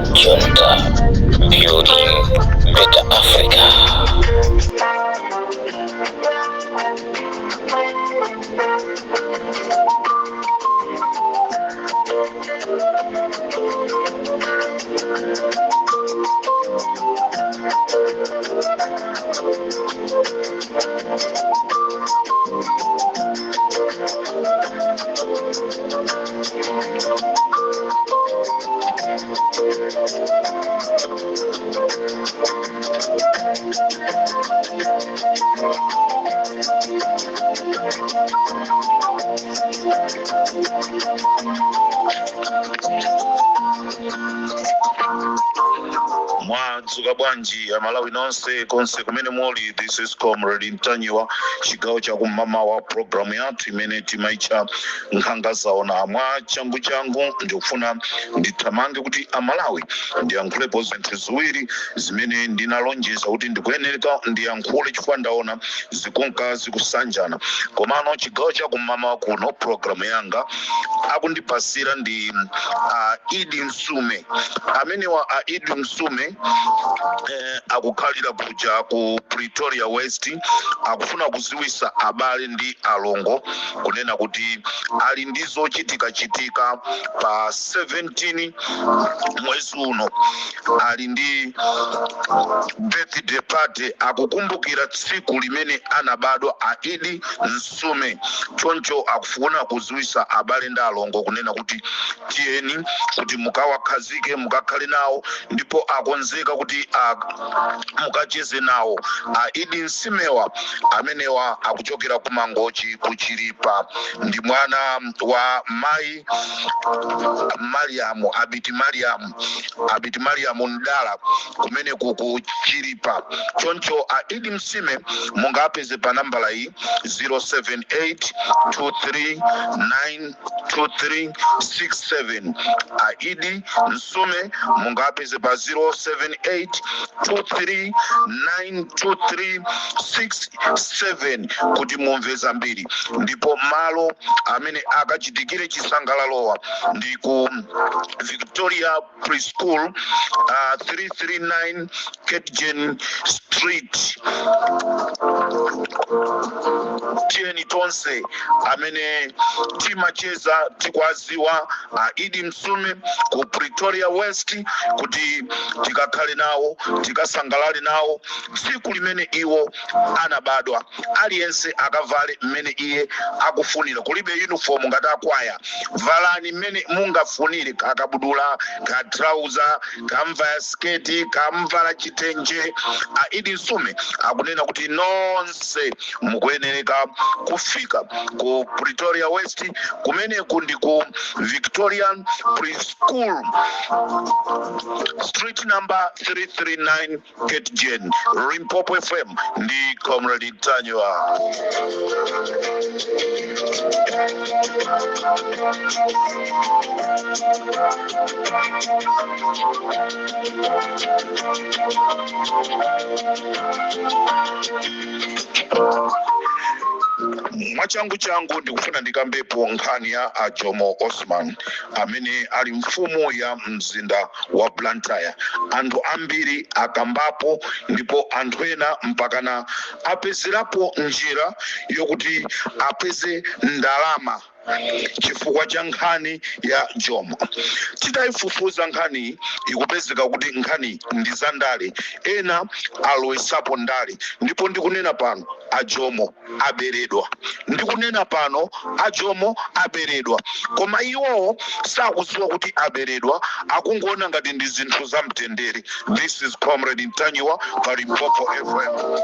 Junta, building better Africa. Mwadzuka bwanji Amalawi nonse konse kumene muli? This is Comrade Ntanyiwa, chigawo chakum'mamawa, programu yathu imene timaitcha Nkhanga Zaona. Mwa changu changu ndikufuna ndithamange kuti Amalawi ndiyankhulepo zinthu ziwiri zimene ndinalonjeza kuti ndikuyenereka ndiyankhule, chifukwa ndaona zikunka zikusanjana. Komano chigawo chakum'mamawa kuno, programu yanga akundipasira ndi Idi Msume. Amenewa a Idi Msume akukhalira kuja ku Pretoria West. Akufuna kuziwisa abale ndi alongo kunena kuti ali ndi zochitikachitika pa 17 mwezi uno. Ali ndi birthday party, akukumbukira tsiku limene anabadwa a Idi Msume. Choncho akufuna kuziwisa abale ndi alongo kunena kuti tiyeni kuti mukawakhazike, mukakhale nawo, ndipo akonzeka kuti mukacheze nawo. A Idi Msumewa amenewa akuchokera ku Mangochi, ku Chilipa. Ndi mwana wa mayi Mariamu, Abiti Mariamu, Abiti Mariamu Mdala, kumene ku Chilipa. Choncho a Idi Msime mungapeze pa nambala iyi, 078 239 2367. A Idi Msume mungapeze pa 078 239 2367 kuti mumve zambiri. Ndipo malo amene akachitikire chisangalalowa ndi ku Victoria Preschool, 339 Ketjen Street. Tiyeni tonse amene timacheza, tikwaziwa a Idi Msume ku Pretoria West, kuti tikakhale nawo, tikasangalale nawo tsiku limene iwo anabadwa. Aliyense akavale mmene iye akufunira, kulibe uniform. Ngati akwaya, valani mmene mungafunire, kakabudula, ka trouser, kamvala sketi, kamvala chitenje. A Idi Msume akunena kuti nonse mukuyenereka kufika ku Pretoria West, kumeneku ndi ku Victorian Preschool, street number 339 Ketjen. Limpopo FM ndi Comrade Ntanyiwa. Mwachangu changu ndikufuna ndikambepo nkhani ya a Jomo Osman amene ali mfumu ya mzinda wa Blantyre. Anthu ambiri akambapo, ndipo anthu ena mpakana apezerapo njira yokuti apeze ndalama chifukwa cha nkhani ya Jomo. Titayifufuza nkhani, ikupezeka kuti nkhani ndi za ndale, ena alowesapo ndale. Ndipo ndikunena pano a Jomo aberedwa, ndikunena pano a Jomo aberedwa, koma iwowo sakudziwa kuti aberedwa, akungoona ngati ndi zinthu za mtendere. This is Comrade Ntanyiwa pa Limpopo FM.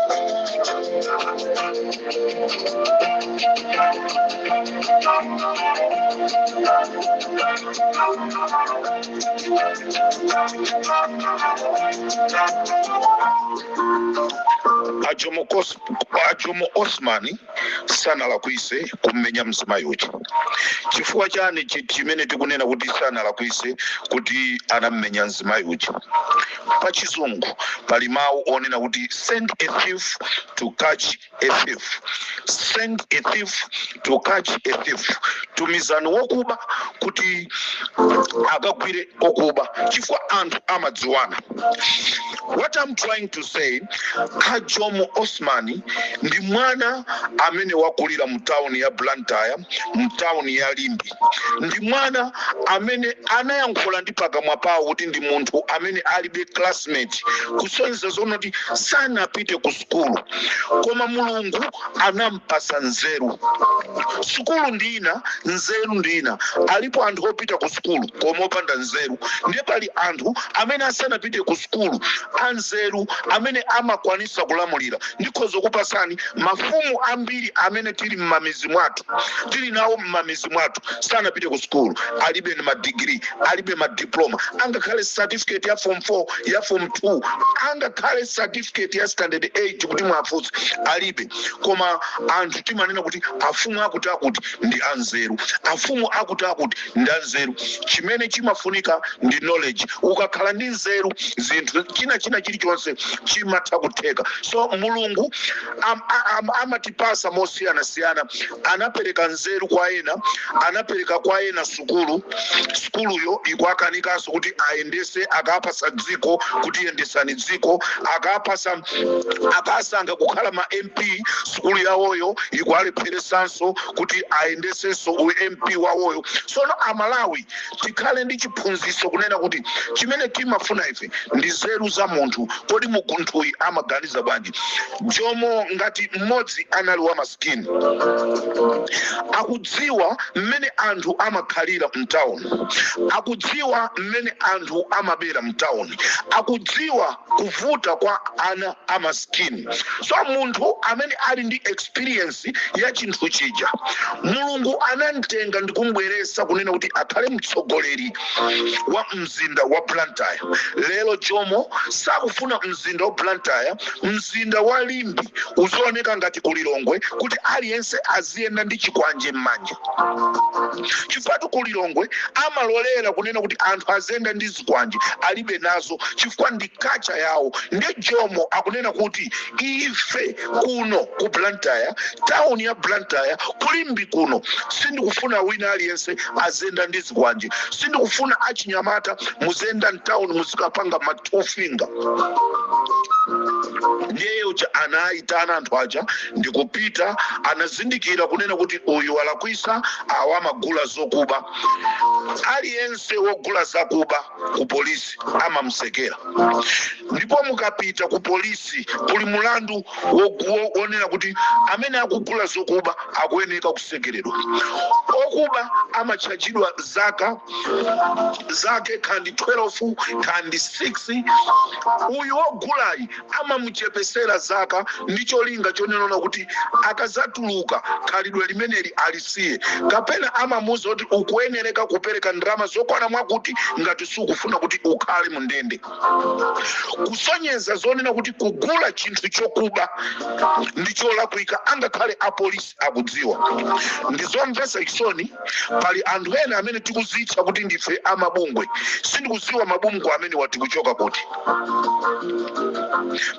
A Jomo Osman sanalakwise kummenya mzimayi uja. Chifukwa chani chimene tikunena kuti sanalakwise kuti anammenya mzimayi uja? Pachizungu pali mawu onena kuti "Send a thief to catch a thief." Send a thief to catch a thief. Tumizani wokuba kuti akagwire okuba, chifukwa anthu amadziwana. What I'm trying to say, a Jomo Osman ndi mwana amene wakulira mu tawuni ya Blantyre, mu tawuni ya Limbe. Ndi mwana amene anayankhula ndi pakamwa pawo kuti ndi munthu amene alibe classmate, kusonyeza zoona kuti sanapite ku sukulu, koma Mulungu anampasa nzeru. Sukulu ndi ina, nzeru ndi ina. Alipo anthu opita ku sukulu koma opanda nzeru, ndiye pali anthu amene asanapite ku sukulu anzeru amene amakwanisa kulamulira. Ndikhoza kupasani mafumu ambiri amene tili mmamizi mwathu, tili nawo mmamizi mwathu, sanapite ku sukulu, alibe ni madigiri, alibe madiploma, angakhale certificate ya form 4, ya form 2, angakhale certificate ya standard 8 kuti mwafunse, alibe. Koma anthu timanena kuti afumu akuti akuti ndi anzeru, afumu akuti akuti ndi anzeru. Chimene chimafunika ndi knowledge. Ukakhala ndi nzeru, zinthu china china chilichonse chimatha kutheka. So Mulungu amatipasa mosiyanasiyana. Anapereka nzeru kwa ena, anapereka kwa ena sukulu, sukuluyo ikuakanikanso kuti ayendese. Akapasa dziko kuti yendesani dziko, akapasa, akasankha kukhala ma MP, sukulu yawoyo ikualepheresanso kuti ayendesenso u MP wawoyo. Sono Amalawi tikhale ndi chiphunzitso kunena kuti chimene timafuna ife ndi nzeru za munthu. Kodi munthuyi amaganiza bwanji? Jomo ngati mmodzi anali wa maskini, akudziwa mmene anthu amakhalira mtawuni, akudziwa mmene anthu amabera mtawuni, akudziwa kuvuta kwa ana amaskini. So munthu amene ali ndi experience ya chinthu chija, Mulungu anamtenga ndi kumbweresa kunena kuti akhale mtsogoleri wa mzinda wa Blantyre. Lero Jomo sakufuna mzinda wa Blantyre, mzinda wa Limbe uzioneka ngati kulilongwe, kuti aliyense aziyenda ndi chikwanje m'manja, chifukwa kulilongwe amalolera kunena kuti anthu aziyenda ndi zikwanje, alibe nazo, chifukwa ndi culture yawo. Ndi Jomo akunena kuti ife kuno ku Blantyre, town ya Blantyre, kuLimbe kuno, sindikufuna wina aliyense aziyenda ndi zikwanje. Sindikufuna achinyamata muziyenda mtown muzikapanga ma two finger. Ndiye uja anayitana anthu aja ndikupita, anazindikira kunena kuti uyu walakwisa, awa amagula zokuba. Aliyense wogula zakuba ku polisi amamsekera, ndipo mukapita ku polisi kuli mulandu wonena kuti amene akugula zokuba akuyeneka kusekeredwa. Okuba amachajidwa zaka zake kandi 12 kandi 6, uyu wogulayi amamuchepesera zaka ndi cholinga chonenona kuti akazatuluka khalidwe limeneli alisiye, kapena amamuuza kuti ukuyenereka kupereka ndalama zokwana mwakuti ngati sukufuna kuti ukhale mu ndende. Kusonyeza zonena kuti kugula chinthu chokuba ndi cholakwika, angakhale apolisi akudziwa. Ndizomvetsa chisoni, pali anthu ena amene tikuzitcha kuti ndife amabungwe. Sindikudziwa mabungwe amene watikuchoka kuti.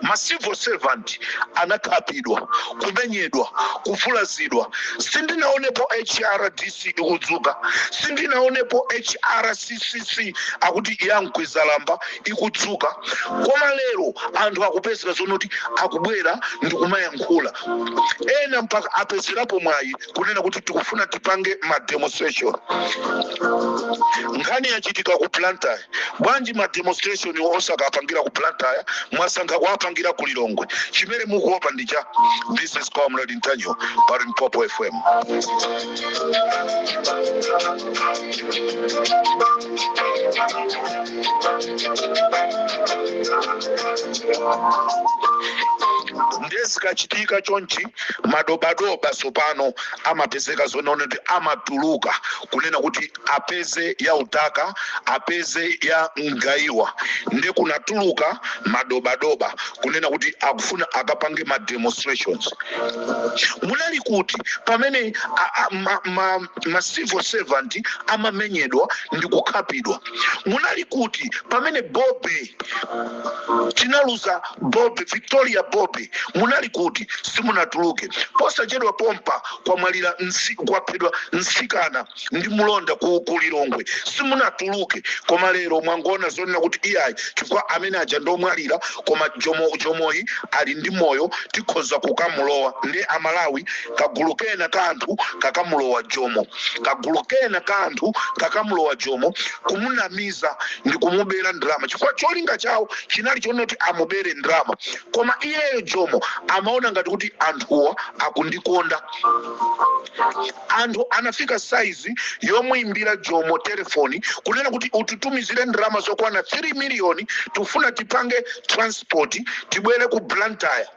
Ma civil servant anakhapidwa, kumenyedwa, kuvulazidwa. Sindinaonepo HRDC ikudzuka, sindinaonepo HRCCC akuti yankwezalamba ikudzuka. Koma lero anthu akupezeka zonoti akubwera ndikumayankhula, ena mpaka apezerapo mwayi kunena kuti tikufuna tipange ma demonstration. Nkhani yachitika ku Blantyre, bwanji ma demonstration osakapangira ku Blantyre, mwasankha kuwapangira ku Lilongwe? Chimene mukuopa ndi cha? This is Comrade Ntanyiwa pa Limpopo FM. Ndiye zikachitika chonchi, madobadoba sopano amapezeka zonaona kuti amatuluka kunena kuti apeze ya utaka, apeze ya mgaiwa. Ndiye kunatuluka madobadoba kunena kuti akufuna akapange ma demonstrations. Munali kuti pamene ma civil servant amamenyedwa ndi kukhapidwa? Munali kuti pamene Bobe tinaluza Bobe, Victoria Bobe? Munali kuti? Simunatuluke. Posachedwa pompa kwamwalira kwaphedwa mtsikana ndi mulonda ku Lilongwe, simunatuluke. Koma lero mwangona zonena kuti iyayi, chifukwa amene aja ndomwalira, koma Jomoyi ali ndi moyo, tikhoza kukamulowa. Ndi Amalawi, kagulu kena ka anthu kakamulowa Jomo, kagulu kena ka anthu kakamulowa Jomo, kumunamiza ndi kumubera ndalama, chifukwa cholinga chawo chinali chonoti amubere ndalama. Koma iyeyo Jomo amaona ngati kuti anthuwa akundikonda. Anthu anafika saizi yomuimbira Jomo telefoni kunena kuti utitumizire ndalama zokwana 3 miliyoni, tifuna tipange transport tibwere ku Blantyre.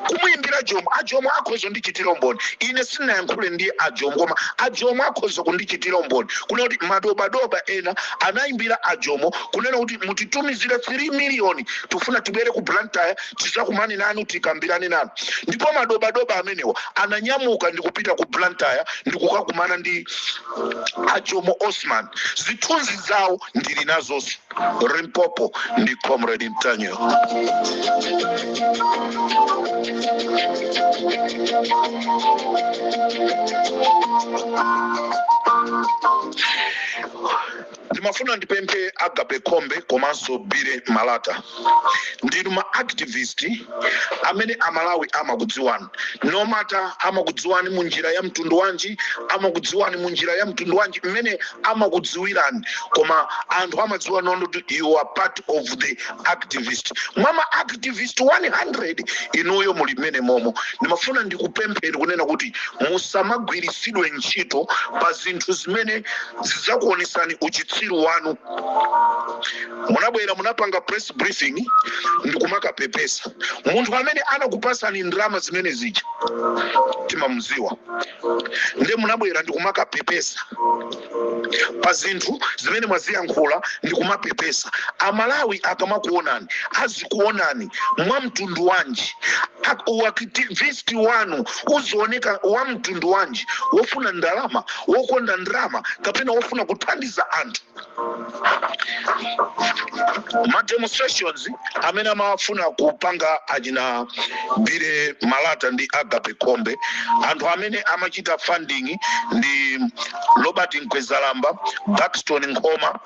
Kumuimbira Jomo, aJomo akhoza kundichitira umboni. Ine sinayankhule ndi aJomo, koma aJomo akhoza kundichitira umboni kunena kuti madobadoba ena anayimbira aJomo kunena kuti mutitumizire 3 miliyoni, tifuna tibwere ku Blantyre tizakumane nanu, tikambirane nanu. Ndipo madobadoba amenewa ananyamuka ndi kupita ku Blantyre ndi kukakumana ndi aJomo Osman. Zithunzi zawo ndili nazonso. Limpopo ndi Comrade Ntanyiwa. Ndimafuna ndipemphe Agape Khombe komanso Billy Malata, ndinu ma activist amene Amalawi amakudziwani. No matter amakudziwani mu njira ya mtundu wanji, amakudziwani mu njira ya mtundu wanji mmene amakudziwirani, koma anthu amadziwa nondo kuti you are part of the activist. Mwa ma activist 100 inuyo muli mmene momo. Ndimafuna ndikupempheni kunena kuti musamagwirisidwe ntchito pa zinthu zimene zidzakuonesani uchitsiru wanu. Munabwera, munapanga press briefing ndikumakapepesa munthu amene anakupasani ndalama zimene zija, timamuziwa. Ndiye munabwera ndikumakapepesa pa zinthu zimene mwaziyankhula ndikumapepesa. Amalawi akamakuonani azikuonani mwa mtundu wanji? Uactivist wanu uzioneka wa mtundu wanji? Wofuna ndalama, wokonda ndalama, kapena wofuna kuthandiza anthu? Ma demonstrations amene amafuna kupanga achina Billy Malata ndi Agape Khombe, anthu amene amachita funding ndi Robert Mkwezalamba, Baxton Nkhoma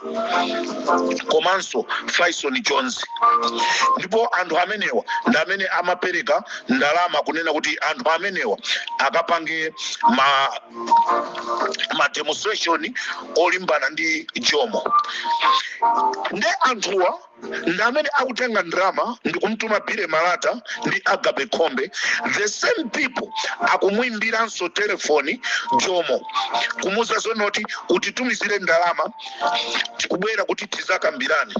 komanso Faison Jones. Ndipo anthu amenewa ndi amene amapereka ndalama kunena kuti anthu amenewa akapange ma demonstration olimbana ndi Jomo. Nde anthuwa ndi amene akutenga ndalama ndi kumtuma Billy Malata ndi Agape Khombe. The same people akumuyimbiranso telefoni Jomo kumuza zonoti utitumizire ndalama, tikubwera kuti tizakambirane.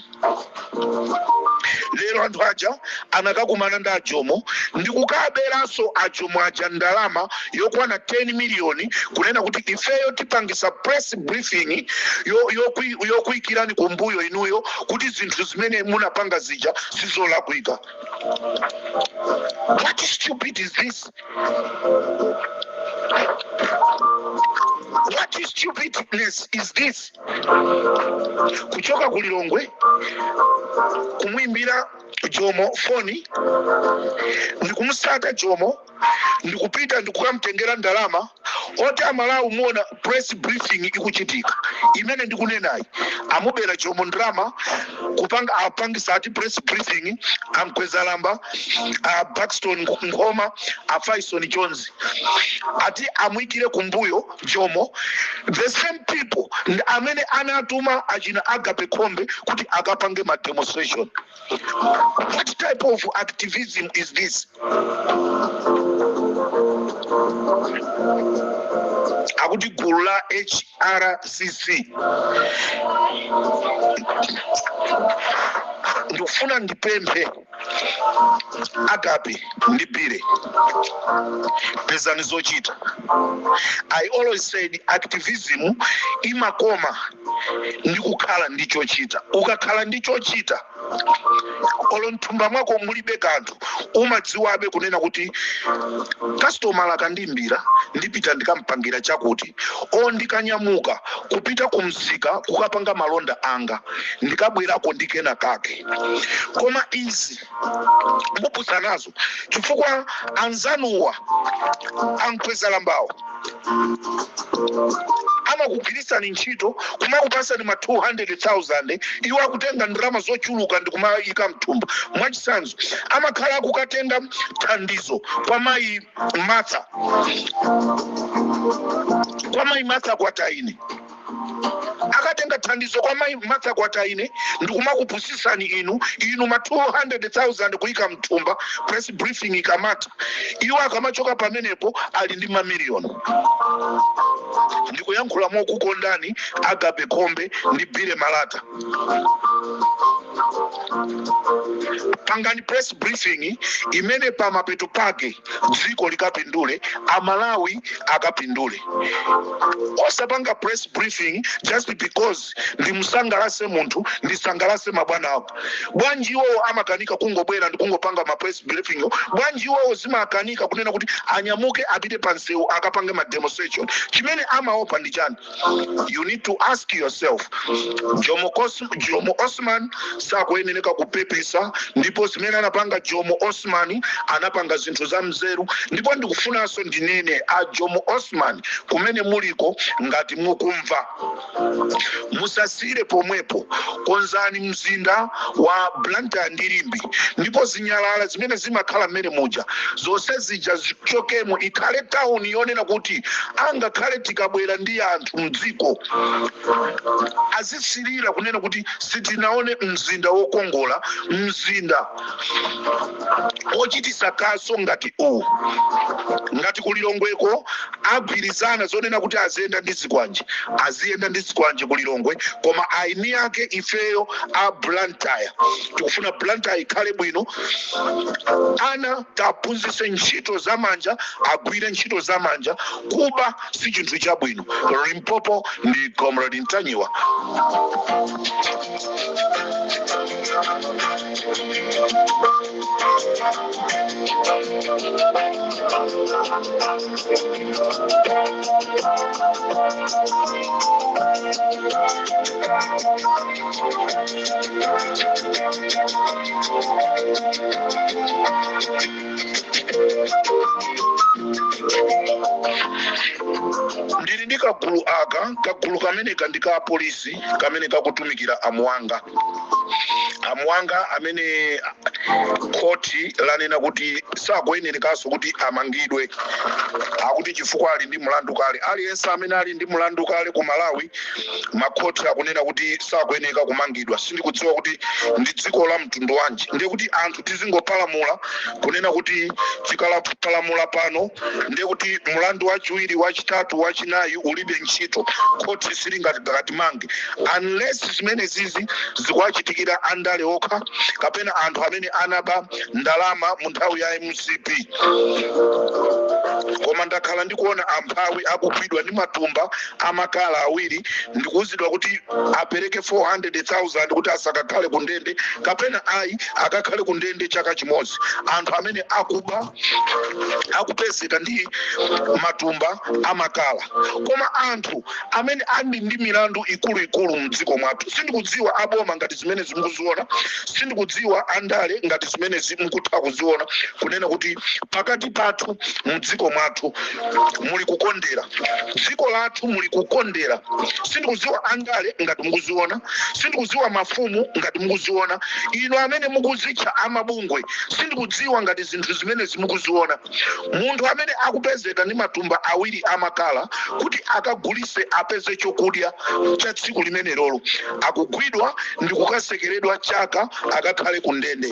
Lero anthu aja anakakumana ndi aJomo ndi kukaberanso aJomo aja ndalama yokwana 10 miliyoni, kunena kuti ifeyo tipangisa press briefing yokuyikirani kumbuyo inuyo kuti zinthu zimene munapanga zija sizolakwika. What stupid is this? What stupidness is this? Kuchoka ku Lilongwe kumwimbira Jomo foni ndikumusaka Jomo ndikupita ndikukamtengera ndalama oti Amalawi muona press briefing ikuchitika imene ndikunenayi. Amubera Jomo ndalama, kupanga apangisa ati press briefing aMkwezalamba, a Baxton Nkhoma, a Faison Jones, ati amuyikire kumbuyo Jomo. The same people ndi amene anatuma achina Agape Khombe kuti akapange ma demonstration. What type of activism is this? Akuti gulu la HRCC. Ndikufuna ndipemphe Agape ndi Billy, pezani zochita. I always said activism imakoma ndi kukhala ndi chochita. Ukakhala ndi chochita, olo mthumba mwako mulibe kanthu, umadziwabe kunena kuti kastomala akandiimbira, ndipita ndikampangira chakuti, o ndikanyamuka kupita kumsika kukapanga malonda anga, ndikabwerako ndikena kake. Koma izi mupusa nazo, chifukwa anzanuwa ankweza lambawo amakugwirisani ntchito kumakupasani ma 200,000, iwo akutenga ndalama zochuluka ndi kumayika mthumba. Mwachitsanzo, amakhala akukatenga thandizo kwa mayi Martha, kwa mayi Martha Kwataine. Akatenga thandizo kwa mayi Martha Kwataine ndikumakupusisani inu ma 200,000 kuyika mthumba. Press briefing ikamata, iwo akamachoka pamenepo ali ndi mamiliyoni. Ndikuyankhula mokukondani, Agape Khombe ndi Billy Malata. Pangani press briefing imene pamapeto pake dziko likapindule, Amalawi akapindule. Osapanga press briefing just because ndimusangalase munthu, ndisangalase mabwana ako. Bwanji iwowo amakanika kungobwera ndi kungopanga ma press briefing? Bwanji iwowo zimakanika kunena kuti anyamuke apite pansewu akapange ma demonstration? Chimene amaopa ndi chani? You need to ask yourself. Jomo Osman sakuyenereka kupepesa, ndipo zimene anapanga Jomo Osman, anapanga zinthu za mzeru. Ndipo ndikufunanso ndinene, a Jomo Osman, kumene muliko, ngati mukumva, musasire pomwepo. Konzani mzinda wa Blantyre ndi Limbe, ndipo zinyalala zimene zimakhala mmene muja zonse zija zichokemo, ikhale tawuni yonena kuti angakhale tikabwera ndi anthu mdziko azisirira kunena kuti sitinaone mzinda wokongola, mzinda ochitisa kaso ngati uwu. Ngati kulilongweko agwirizana zonena kuti aziyenda ndi zikwanje, aziyenda ndi zikwanje kulilongwe, koma aini ake ifeyo a Blantyre tikufuna Blantyre ikhale bwino. Ana taphunzitse ntchito zamanja, agwire ntchito zamanja. Kuba si chinthu chabwino. Limpopo ndi Comrade Ntanyiwa. Ndili ndi kagulu aka, kagulu kameneka ndi ka apolisi kamene kakutumikira amuwanga, amuwanga amene khoti lanena kuti sakuyenerekanso kuti amangidwe, akuti chifukwa ali ndi mlandu kale. Aliyense amene ali ndi mlandu kale ku Malawi, makhoti akunena kuti sakuyeneka kumangidwa. Sindikudziwa kuti ndi dziko la mtundu wanji. Ndiye kuti anthu tizingopalamula kunena kuti tikalapalamula pano, ndiye kuti mlandu wachiwiri, wachitatu, wachinayi ulibe ntchito, khoti silingatimange, unless zimene zizi zikuwachitikira andale okha kapena anthu amene anaba ndalama mu nthawi ya MCP. Koma ndakhala ndikuona amphawi akugwidwa ndi matumba amakala awiri ndikuwuzidwa kuti apereke 400,000 kuti asakakhale ku ndende, kapena ayi, akakhale ku ndende chaka chimodzi. Anthu amene akuba akupezeka ndi matumba amakala, koma anthu amene ali ndi milandu ikuluikulu mdziko mwathu, sindikudziwa aboma ngati zimene zimukuziona, sindikudziwa andale ngati zimene mukutha kuziona, kunena kuti pakati pathu mdziko mwathu muli kukondera, dziko lathu muli kukondera. Sindikudziwa andale ngati mukuziona, sindikudziwa mafumu ngati mukuziona, inu amene mukuzitcha amabungwe, sindikudziwa ngati zinthu zimene zimukuziona. Munthu amene akupezeka ndi matumba awiri amakala kuti akagulise apeze chokudya cha tsiku limenelolo akugwidwa ndi kukasekeredwa chaka, akakhale ku ndende.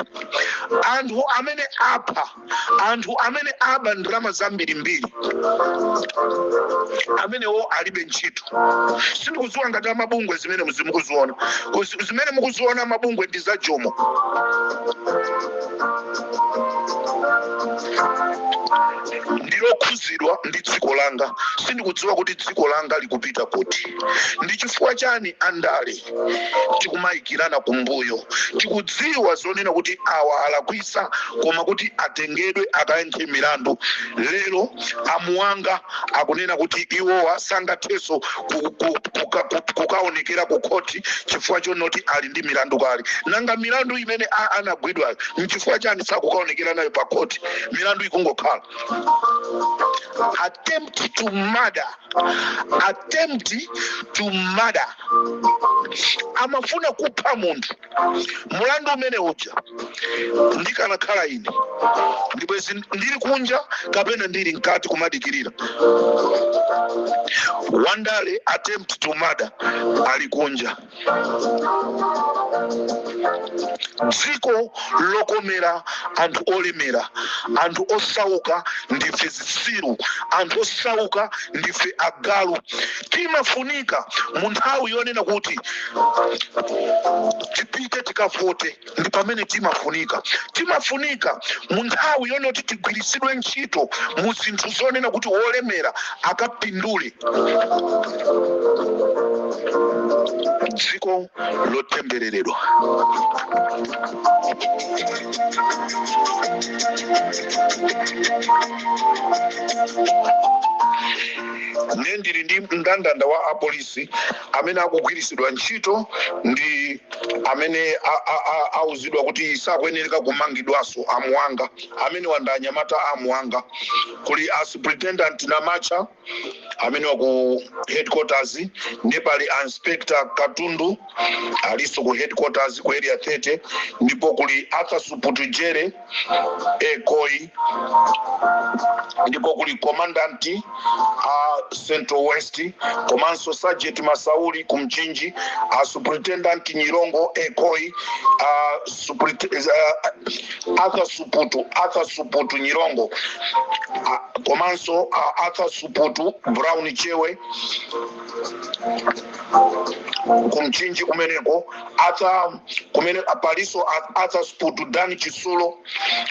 Anthu amene apha, anthu amene aba ndalama zambirimbiri, amenewo alibe ntchito. Sindikudziwa ngati amabungwe zimene mukuziona. Zimene mukuziona amabungwe ndi za Jomo. Ndilokhuzidwa ndi dziko langa. Sindikudziwa kuti dziko langa likupita kuti. Ndi chifukwa chani andale tikumayikirana kumbuyo? Tikudziwa zonena kuti awa alakwisa, koma kuti atengedwe akayankhe milandu. Lero amuwanga akunena kuti iwowa sangathenso kukaonekera ku khoti chifukwa chonoti ali ndi milandu kale. Nanga milandu imene anagwidwayo nchifukwa chani sakukaonekera nayo pa khoti? Milandu ikungokhala attempt to murder, attempt to murder. Amafuna kupha munthu. Mulandu umene uja, ndikanakhala ine ndibwezi ndili kunja kapena ndili mkati kumadikirira. Wandale attempt to murder ali kunja. Dziko lokomera anthu olemera, anthu osauka ndife zitsiru, anthu osauka ndife agalu. Timafunika mu nthawi yonena kuti tipite tikavote, ndi pamene timafunika. Timafunika mu nthawi yonena kuti tigwiritsidwe ntchito mu zinthu zonena kuti wolemera akapindule. Dziko lotembereredwa. Ndiye ndili ndi mndandanda wa apolisi amene akugwiritsidwa ntchito ndi amene auzidwa kuti sakuyenereka kumangidwanso. Amuwanga amene wanda anyamata amuwanga, kuli a superintendent Namacha amene wa ku headquarters, ndi pali inspector Katundu alinso ku headquarters ku area 30, ndipo kuli Arthur Suputu Jere Ekoi, ndipo kuli commandant a Central West, komanso Sergeant Masauli ku Mchinji, a Superintendent Nyirongo Ekoi, a Arthur Suputu, Arthur Suputu Nyirongo, komanso a Arthur Suputu Brown Chewe kumchinji kumeneko, Arthur kumene paliso Arthur Suputu Dani Chisulo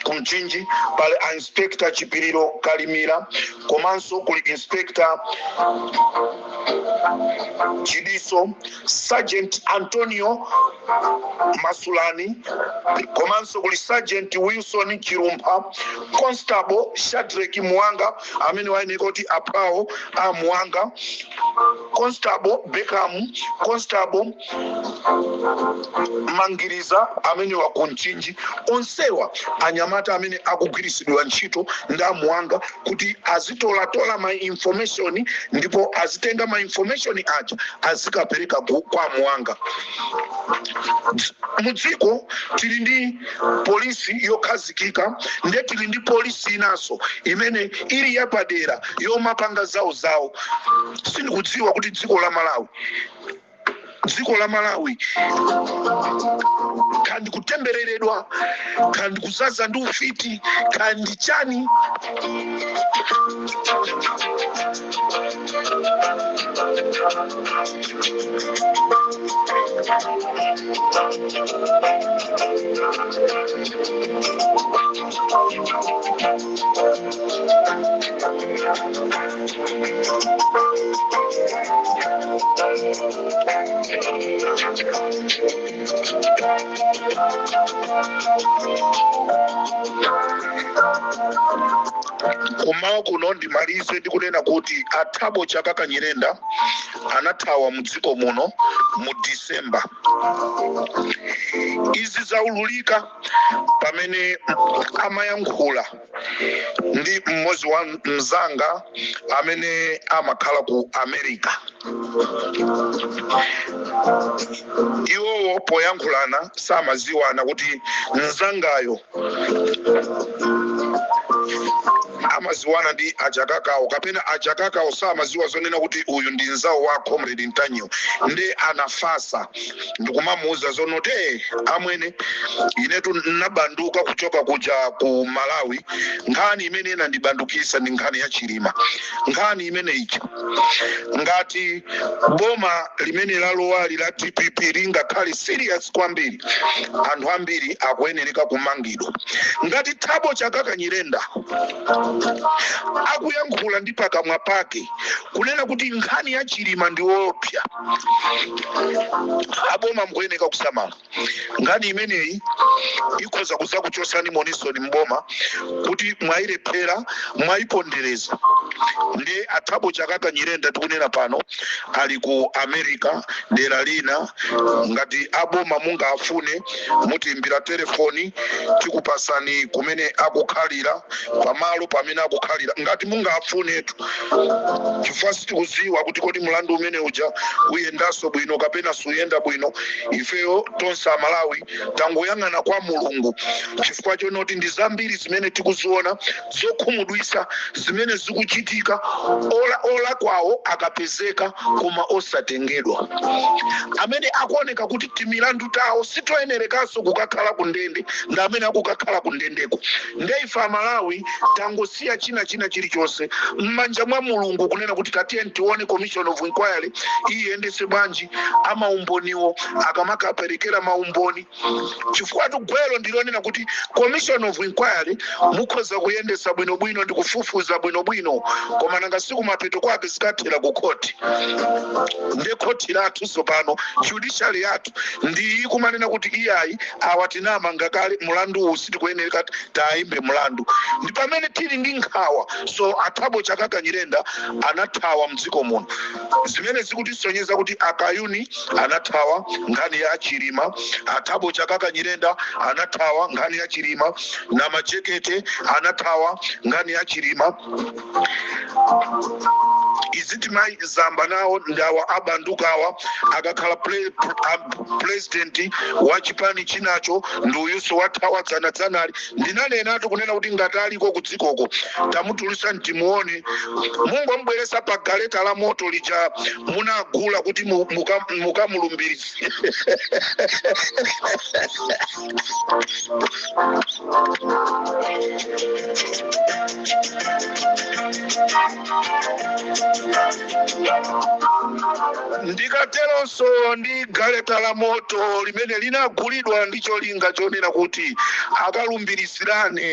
kumchinji, pali a Inspector Chipiriro Kalimira, komanso kuli Inspector Chidiso, Sergeant Antonio Masulani, komanso kuli Sergeant Wilson Chirumpha, Constable Shadrack Muwanga amene wayeneka kuti aphawo a Muwanga, Constable Beckham, Constable Mangiriza amene wa ku Mchinji. Onsewa anyamata amene akugwiritsidwa ntchito ndi amuwanga kuti azitolatola ma information, ndipo azitenga ma information aja azikapereka kwa amuwanga. Mudziko tili ndi polisi yokhazikika, ndiye tili ndi polisi inanso imene ili yapadera yomapanga zawo zawo. Sindikudziwa kuti dziko la Malawi, dziko la Malawi kandi kutembereredwa, kandi kuzaza ndi ufiti, kandi chani. Kumawa kuno ndimalize ndikunena kuti a Thabo Chakaka Nyirenda anathawa mudziko muno mu December. Izi zaululika pamene amayankhula ndi mmodzi wa mzanga amene amakhala ku America. Iwowo poyankhulana samaziwana kuti mzangayo Amaziwana ndi achakakawo kapena achakakawo samaziwa zonena kuti uyu ndi nzawo wa Comrade Ntanyiwa, nde anafasa ndikumamuuza zonoti, "Amwene, inetu nabanduka kuchoka kuja ku Malawi. Nkhani imene inandibandukisa ndi nkhani ya Chilima. Nkhani imene ija, ngati boma limene lalowali la DPP lingakhale serious kwambiri, anthu ambiri akuyenereka kumangidwa." Ngati Thabo Chakaka Nyirenda akuyankhula ndi pakamwa pake kunena kuti nkhani ya Chilima ndi woopsa, aboma mukuyeneka kusamala. Nkhani imeneyi ikhoza kuzakuchosani monisoni mboma kuti mwayilephera, mwayipondereza. Ndi aThabo Chakaka Nyirenda tikunena pano ali ku America dera lina. Ngati aboma mungafune, mutiimbira telefoni, tikupasani kumene akukhalira, pamalo pamene akukhalira, ngati mungafunetu, chifukwa sitikuziwa kuti kodi mlandu umene uja uyendanso bwino kapena suyenda bwino. Ifeyo tonse Amalawi tangoyang'ana kwa Mulungu, chifukwa chonoti ndi zambiri zimene tikuziona zokhumudwisa zimene zikuchitika. Ola kwawo akapezeka koma osatengedwa, amene akuoneka kuti timilandu tawo sitoyenerekanso kukakhala ku ndende ndi amene akukakhala ku ndendeko. Nde ife Amalawi tangosiya china chilichonse m'manja mwa Mulungu, kunena kuti tatiye tione commission of inquiry iyendese bwanji, amaumboniwo akamakaperekera maumboni, chifukwa gwero ndilonena kuti commission of inquiry mukhoza kuyendesa bwinobwino ndi kufufuza bwinobwino, koma nanga sikumapeto kwake zikathera ku khoti? Nde khoti lathu tsopano, judiciary yathu ndi ikumanena kuti iyayi, awa tinamanga kale, mulandu uwu sitikuyenera tayimbe mulandu. Ndi pamene tili ndi nkhawa. So aThabo Chakaka Nyirenda anathawa mdziko muno, zimene zikutisonyeza kuti akayuni anathawa nkhani ya Chilima, aThabo Chakaka Nyirenda anathawa nkhani ya Chilima, na Majekete anathawa nkhani ya Chilima. Izi timayizamba nawo ndawa abandukawa akakhala president wa chipani chinacho ndi uyuso wathawa dzanadzanali. Ndinanenatu kunena kuti ngati aliko ku dzikoko, tamutulisa timuone, mungomubweresa pa galeta la moto lija munagula kuti mukamulumbiritse. Ndikateronso ndi galeta la moto limene linagulidwa ndi cholinga chonena kuti akalumbirisirane,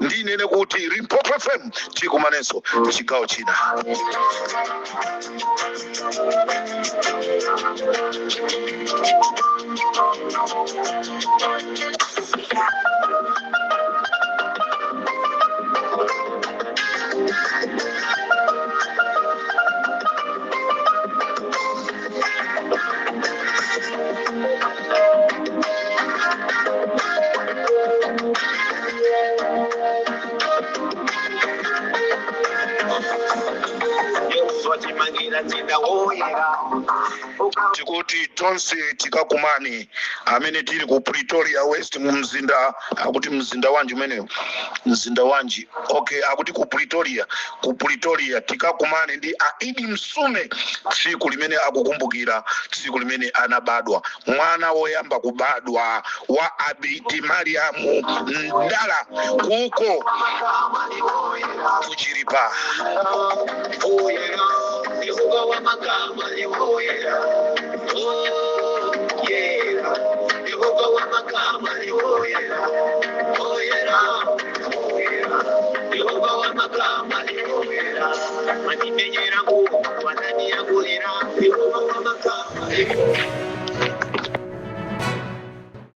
ndinene kuti Limpopo FM, tikumanenso chigawo china. Yesu chimangira woyera. Tikuti tonse tikakumane amene tili ku Pretoria West mu mzinda, akuti mzinda wanji umenewo? Mzinda wanji? Okay, akuti ku Pretoria. Ku Pretoria tikakumane ndi Aidi Msume tsiku limene akukumbukira tsiku limene anabadwa mwana woyamba kubadwa wa Abiti Mariamu Mdala kuko kuchiripa. Oyera, Yehova wamagamba oyera. Oyera, Yehova wamagamba oyera. Oyera, oyera, Yehova wamagamba oyera. Wandimenyera ngo wananiyagulira, Yehova wamagamba.